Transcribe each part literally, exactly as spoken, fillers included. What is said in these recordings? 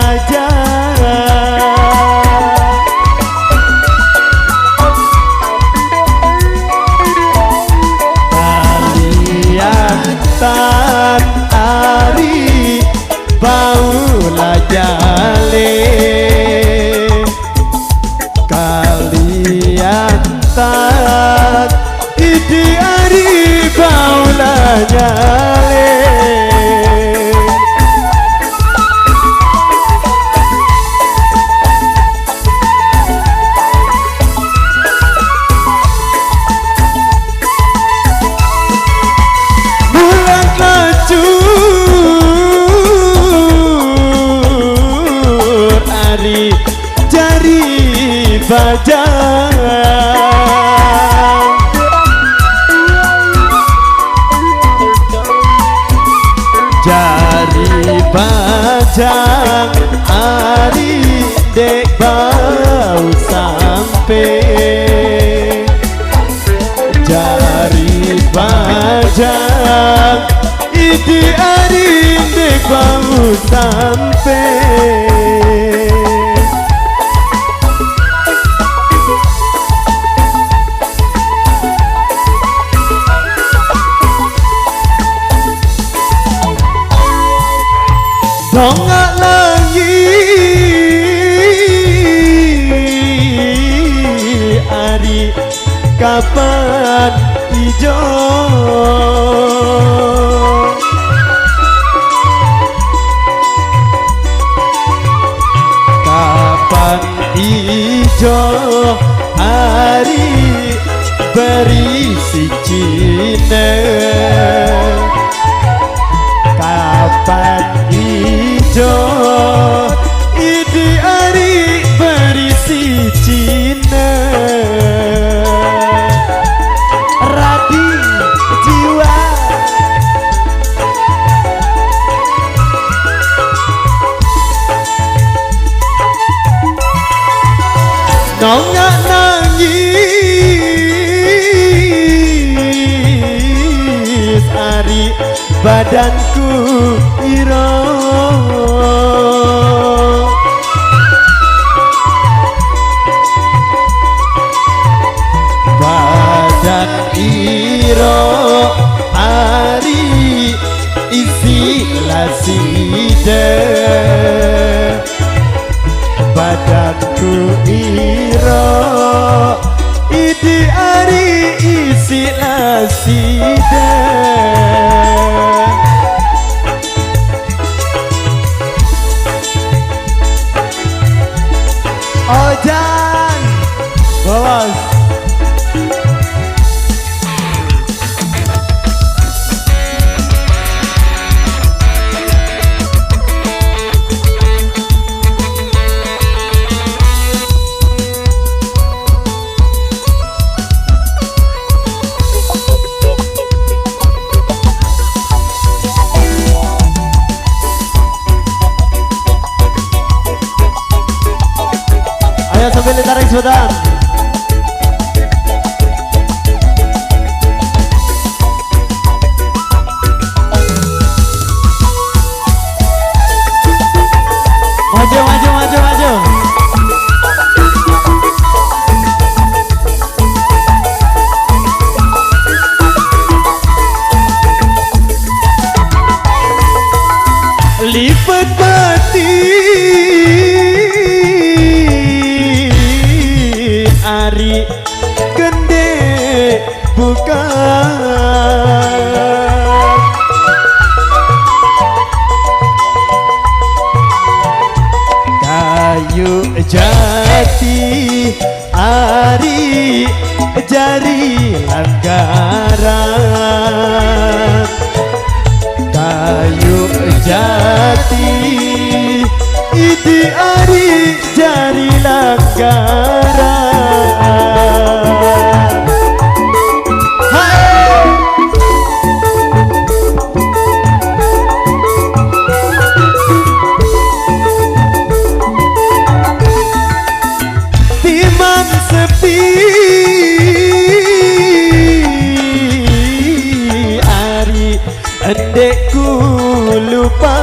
Aja kalian tan ari bau lajale, kalian tan idi ari bau lajale. Bulan lacur ari jari bajang. Jari bajang ari dek bau sampe. Jari bajang idi ari dek bau sampe. Dongak langi ari kapan ijo. Kapan ijo ari beri sicine. Kapan ijo idi ari beri sicine. Radi jiwa. Nongak nangis ari badanku iro. Badan iro ari isi laside. Badanku iro idi ari isi laside. Ojan, bolos. Ayo sambil ditarik sebentar. Maju, maju, maju, maju. Lipet batin ari kendek buka. Kayu jati ari jari langgaran. Kayu jati idi ari jari langgaran. Hai. Timan sepi ari endekku lupa.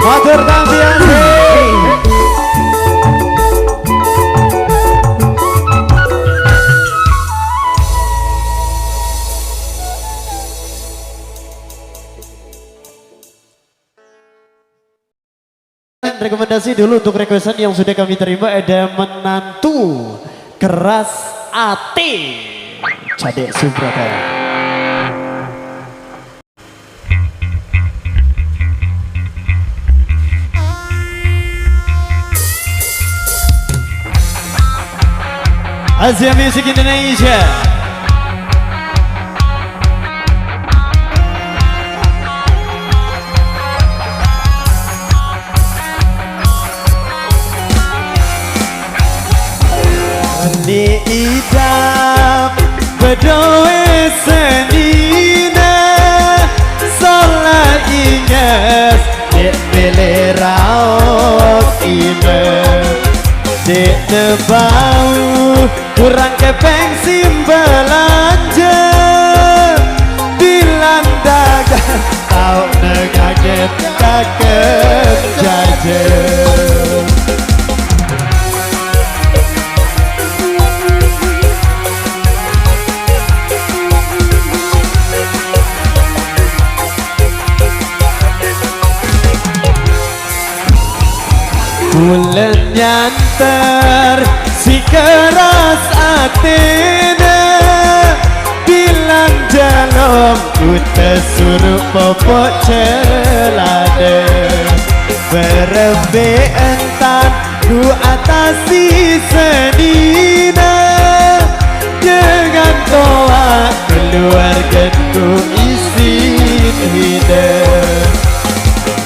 Matur tampi asih. Rekomendasi dulu untuk requestan yang sudah kami terima, ada Menantu Keras Ati, Cadek Subrata. Asia Music Indonesia. Ni idap bedoe senine, salah inges dek bele raos ime. Dek nebau kurang kepeng simbelanje, bilang dagang tau nengangit kaget jaje. Bulan nyanter si keras atine, bilang jalom ku tesuruh popok celade. Berembe entan ku atasi senine, dengan toa keluargaku isi hide.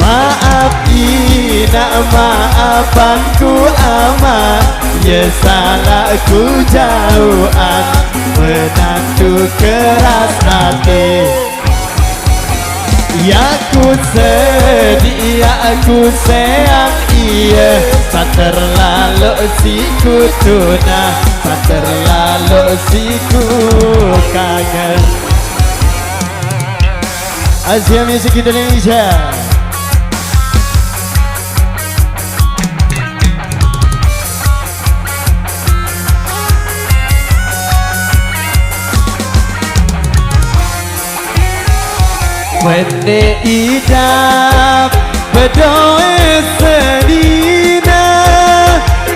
Maaf ina, maafan ku ama, ya salahku jauhan, menantu keras ati. Ya ku sedih, ya ku sayang, iya, tak terlalu siku tuna, tak terlalu siku kangen. Asia Music Indonesia. Wene idap bedoe senine,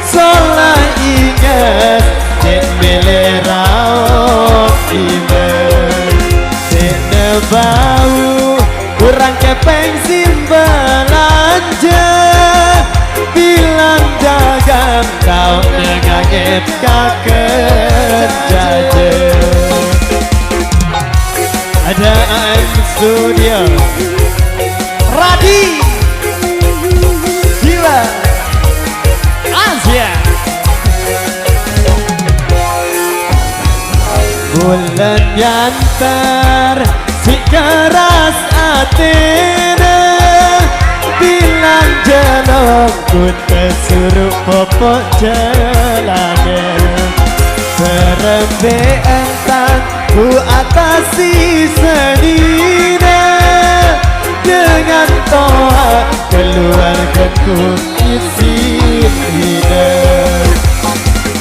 salah inges dek bele raos ime. Dek nebau kurang kepeng simbelanje, bilang dagang tau nengangit kaget jaje. Ada A M Studio. Radi Jiwa Asia. Bulan nyanter si keras atine, bilang jalom ku tesuruh popok celade. Berembe entan ku atasi senine, dengan toa keluargaku isi hide.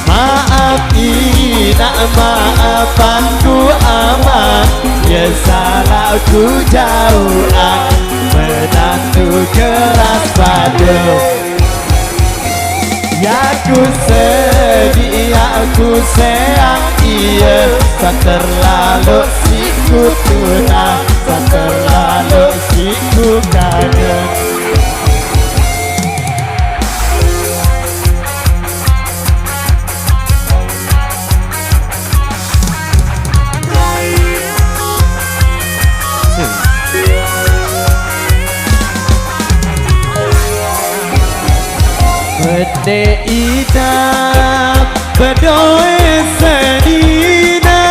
Maaf ina, maafan ku ama, ya salahku jauhan, menantu keras padu. Ya ku sedih, ya ku sayang, iya, tak terlalu siku tuna, tak terlalu siku kangen. Bete idap bedoe senine,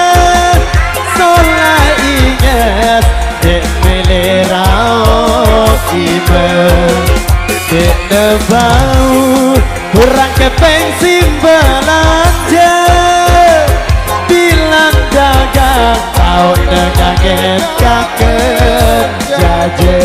salah inges dek bele raos ime. Dek nebau kurang kepeng simbelanje, bilang dagang Nengangin kaken jaje.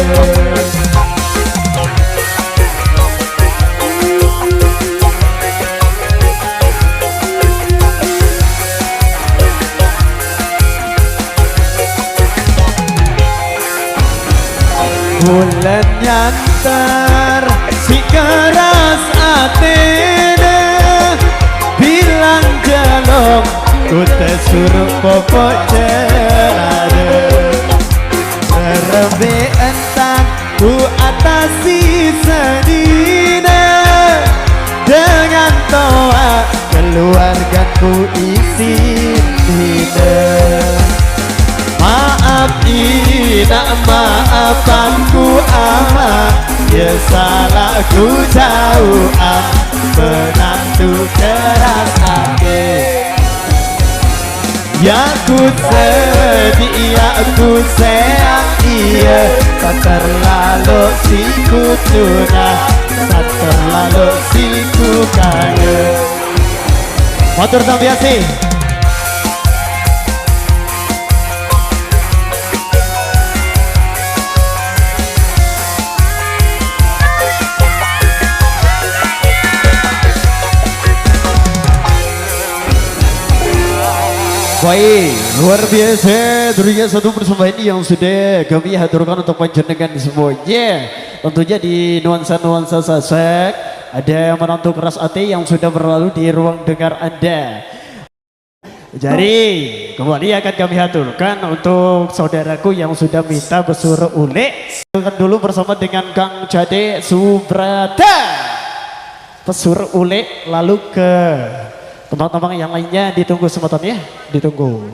Bulan nyantar si keras atene, bilang jelong kute suruh popok celade. Berembe entan ku atasi sedine, dengan toa keluargaku isi hina. Maaf inak, maafan ku ama, ya salahku jauh ah, menantu keras ati. Ya ku sedih, ya ku sayang, iya, tak terlalu siku tuna, tak terlalu siku kangen. Matur tambiasi. Baik, luar biasa. Durinya satu persembahan yang sudah kami haturkan untuk panjenengan semuanya. Tentunya di nuansa-nuansa Sasak, ada menantu keras ati yang sudah berlalu di ruang dengar Anda. Jadi, kembali akan kami haturkan untuk saudaraku yang sudah minta besuruh ulik. Silakan dulu bersama dengan Kang Jade Subrata. Pesuruh ulik, lalu ke teman-teman yang lainnya ditunggu semeton ya, ditunggu.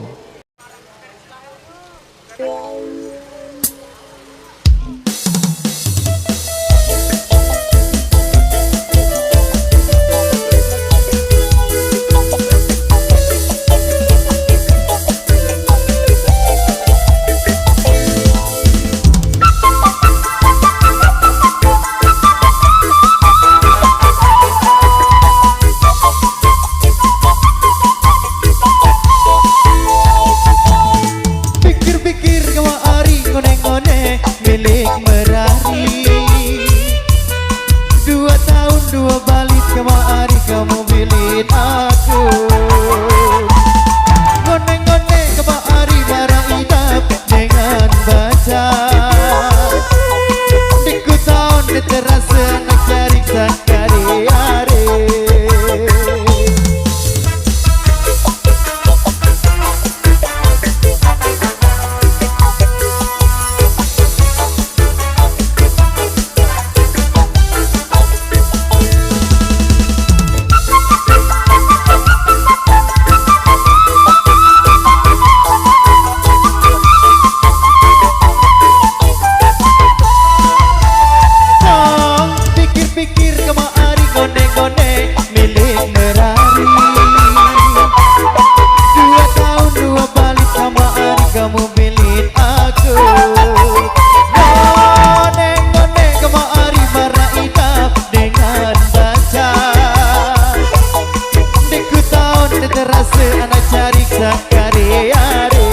Pikir-pikir kemari, ngone-ngone milik merari. Dua tahun dua balik kemari kamu bilin aku. Ngone-ngone kemari marah idap dengan baca. Diku tahun diterasa nak cari sakari hari. Pikir-pikir kemari ngone-ngone milik merari. Dua tahun dua balik kemari kamu bilin aku. Ngone-ngone kemari marah idap dengan baca. Diku tahun diterasa anak cari sakari hari.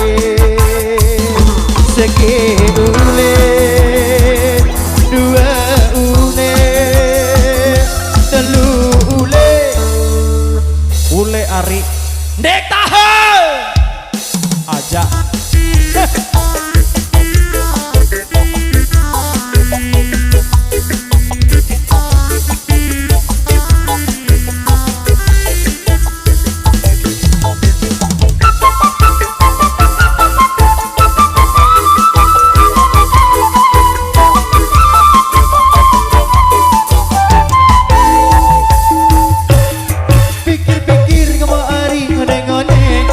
Seke ule, dua ule, telu ule. Ule ari. Ndek tahe. Aja. Pikir-pikir kemari ngone-ngone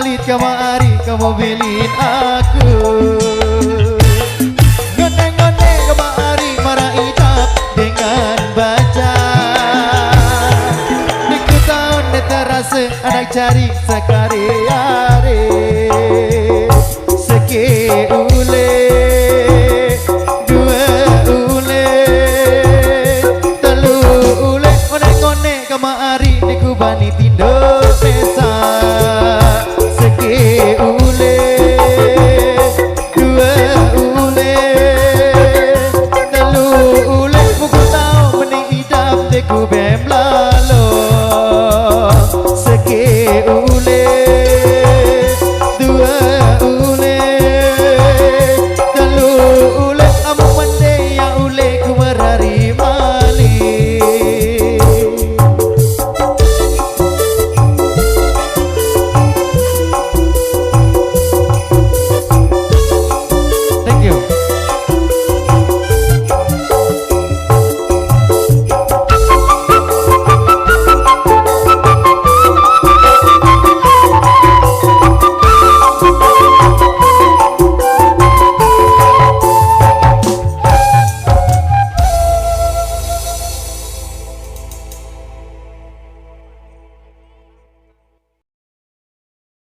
Alit kemari kamu bilin aku. Ngene-ngene kemari marah idap dengan baja. Niku tahun terasa anak cari sekari hari.